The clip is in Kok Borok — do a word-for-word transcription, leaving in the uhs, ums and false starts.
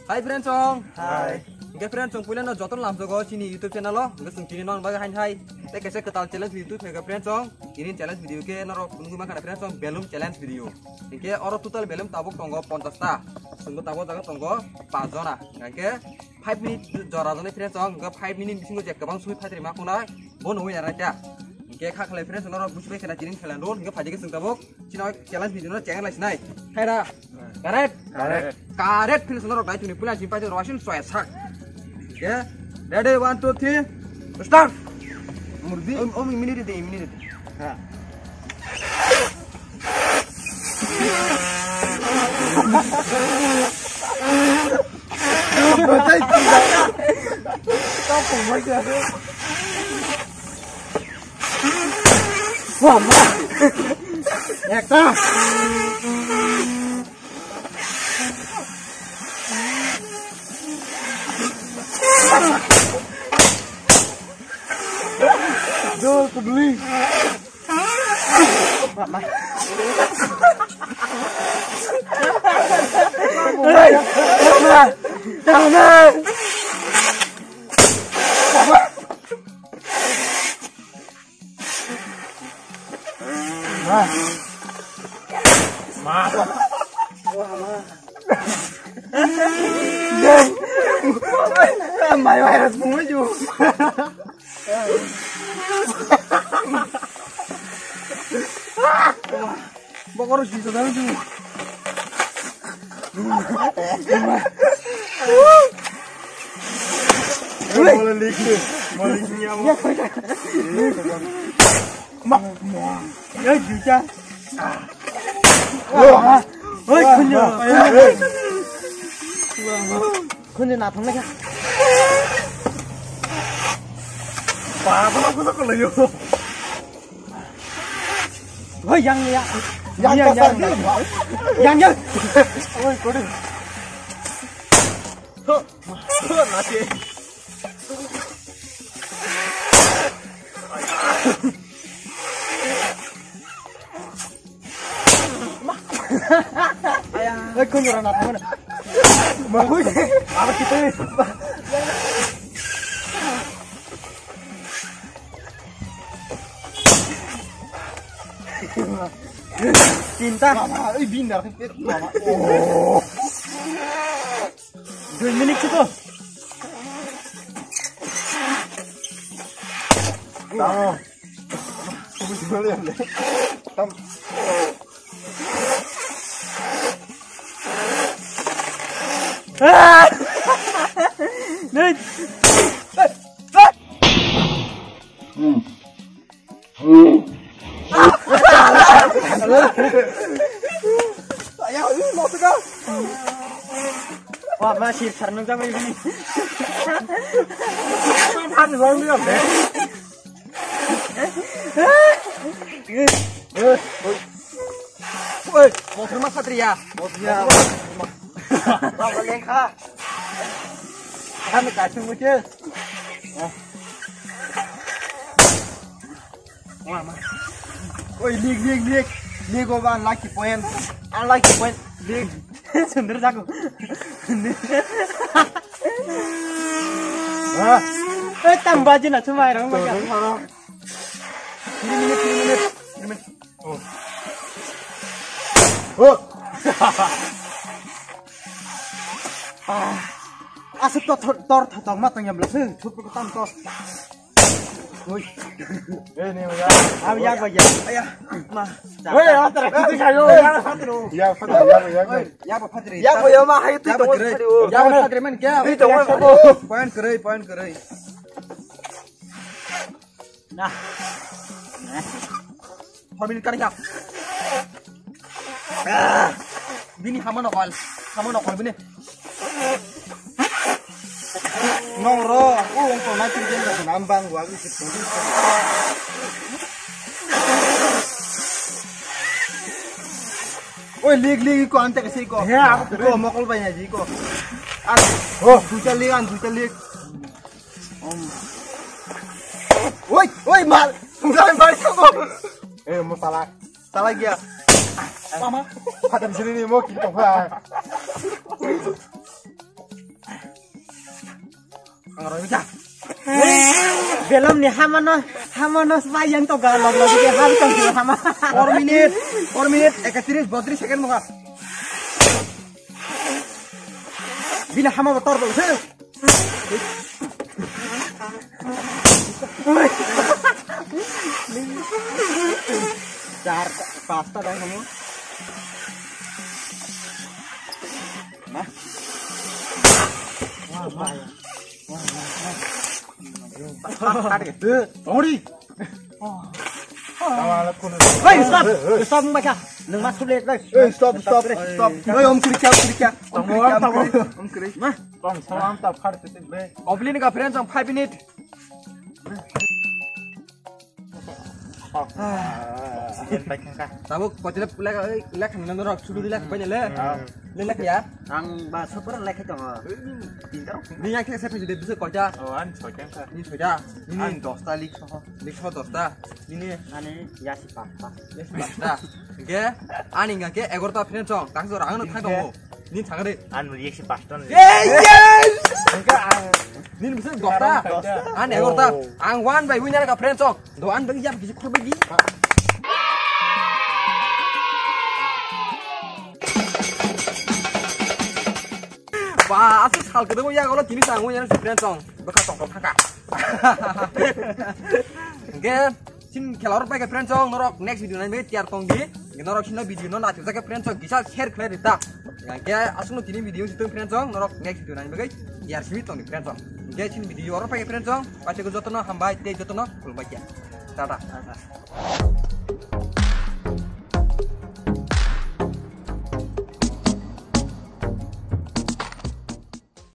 Hi friends song. Hi. Hingke friends song, puila no joto lamsogo chini YouTube channel o. Hingke song chini non baga hain hai. Te kese ketal challenge video tu hingke friends song. Ini challenge video ke norok nunggu makan friends song, belum challenge video. Hingke oro total belum tabuk tongo ponchas ta. Sunggo tabuk jaga tongo pas jona. Hingke five minute jora joni friends song, hingke five minute bisingo je kebang sui phatri ma khonai, bo nungui nara ta. Hingke kha khlai friends song norok busi bai khena chini khela rol, hingke phaji ke sung tabuk. Chini challenge video no challenge lai sinai. Hai da. Correct? Correct. Correct, finish norok dai tuni pula jim pai rwa sin soya sak. Okay? Ready, one, two, three, start. Murdi. Om, om, minute de, minute de. Ha. Ekta. Dol peduli. Ma. Ma. Mai virus bunga ju. Bokoro sisa dang ju. Malik ni, malik ni amo. Ma, ma. Ya juta. Oi, khunyo. Khunyo na thang na. Ba, ba, ba, ba, ba, ba. Hoi, yang, yang. Yang, yang, yang. Yang, yang. Oi, kode. Ho, ho, nasi. Oi, kung ora na thang na. Oi, aba kita. Cinta. Mama, oi, bindar. Mama. Oh. Dui minit cukup. Tam. Tam. Ah! Nih. Hmm. Wah, masih sarnung sama ini. Kan harus lawan dia, Bek. Woi, motor mah satria. Motor ya. Apa lengkha? Kami kasih muncul. Oi, lig, lig, lig. Lig oba unlucky point. Unlucky point. Lig. Sundar jago. Ha? Eh, tambah aja na, cuma orang makan. Three minute, three minute, three minute. Oh. Oh. Ah. Asa tor, tor, tor, tor, matang ya belas. Cukup ketam tor. Oi. Eh, ni ya. Abi ya, abi ya. Aya. Ma. Oi, apa tadi kayo? Ya, apa ya, ya. Ya, apa tadi? Ya, apa ya, ma, hai tu. Ya, apa tadi? Ya, apa tadi, man, kya? Itu, apa? Point kere, point kere. Nah. Nah. Hor bini kari kha. Ah. Bini hama nokol. Hama nokol bini. Nong ro, u wng tong nai tiri jeng rok nang bang wa u sit. Oi, lig, lig, iko ante kasi iko. Ya, aku ko mokol bai na ji iko. An, oh, duita lig, an duita lig. Oi, oi, mal. Ngai mal sabo. Eh, mo salak. Salak ya. Mama. Padam sini ni mo kiri tong ha. Belom ni hamano, hamano sbai yang to ga log log ke hal to hama. Four minute, four minute, ekatris, botris second mo. Bini hama motor bol se. Char, pasta dai hamo. Nah. Ori. Hey, stop! Stop, Mbaka. Nang mas sulit, guys. Hey, stop, stop, stop. Hey, om kiri kya, om kiri kya. Om kiri kya, om kiri. Om kiri. Ma. Tong salam ta phar te be. Opening ka friends, five minute. Tabuk kochile lekha, lekha nang norok, sudu lekha pai le. Le lekha ya. Ang ba super lekha tongo. Ni yang khe sephe de bisa koita. Oh, an soita kha. Ni soita. Ni ni. An dosta lik soho. Lik soho dosta. Ni ni. Ani yasi pasta. Yasi pasta. Ge ani ga ke egorta friend song. Tang jora ang no thang tongo. Ni thang de. An yasi pasta. Yes! Ni bisa dosta. An egorta. Ang one by winner ka friend song. Do an bagi jam kisi khurba gi. Ba, asuk sal kedeng ya kalau tini sanggup ya friend song. Beka tong tong thaka. Oke, sin khela or pai friend song norok next video nai tiar tong di. Norok sino video no nachu jake friend song kisa share khlai rita. Oke, asuk no tini video situng friend song norok next video nai tiar simi tong di friend song. Oke, sin video or pai friend song. Pati ko jotono hambai tei jotono khulbai ya. Tata.